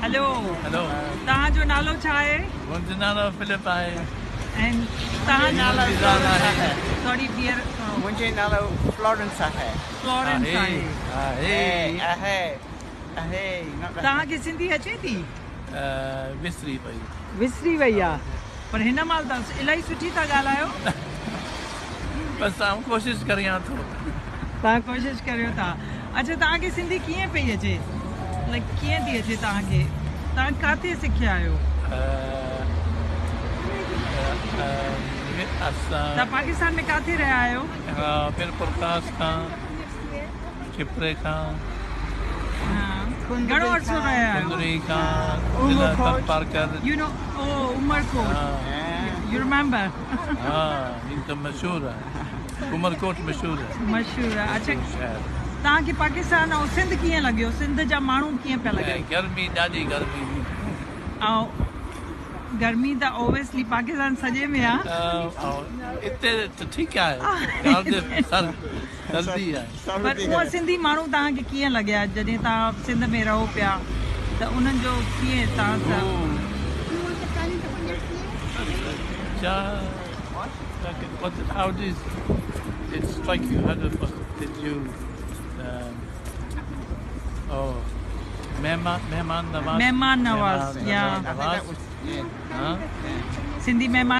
Hello. Hello. توهان جو نالو ڇا آهي؟ منهنجو نالو فلپ آهي. ۽ توهان جو نالو آهي. سوري ڊيئر. منهنجو نالو فلورنس آهي. فلورنس آهي. آهي. آهي آهي. توهان کي سنڌي اچي ٿي؟ وسري وئي. وسري وئي آ پر هن مهل ته الاهي سٺي ٿا ڳالهايو. بس آئون ڪوشش ڪريان ٿو. توهان ڪوشش ڪريو ٿا. اڇا توهان کي سنڌي ڪيئن پئي اچي؟ لائيڪ ڪيئن ٿي اچي توهان کي؟ توهان ڪاٿي سکيا آهيو؟ توهان پاڪستان ۾ ڪاٿي رهيا آهيو؟ ميرپورخاص کان، کپري کان، گهڻو عرصو رهيا آهيو؟ ڪنري کان، ضلع Tharparkar. You know oh Umerkot. You remember? ها، هي ته مشهور آهي. عمرڪوٽ مشهور آهي. مشهور آهي. اڇا توهان کي پاڪستان ۽ سنڌ ڪيئن لڳيو؟ سنڌ جا ماڻهو ڪيئن پيا لڳن؟ گرمي، ڏاڍي گرمي. ۽ گرمي ته اوبويسلي پاڪستان سڄي ۾ آ. اتي ته ٺيڪ آهي. سردي آهي. پر اها سنڌي ماڻهو توهان کي ڪيئن لڳيا جڏهن توهان سنڌ ۾ رهو پيا ته انهن جو ڪيئن توهان سان؟ How did it strike you? How did, did you oh, مهمان مهمان نواز. مهمان Nawaz, yeah. I think that was, yeah. Huh? Sindhi مهمان.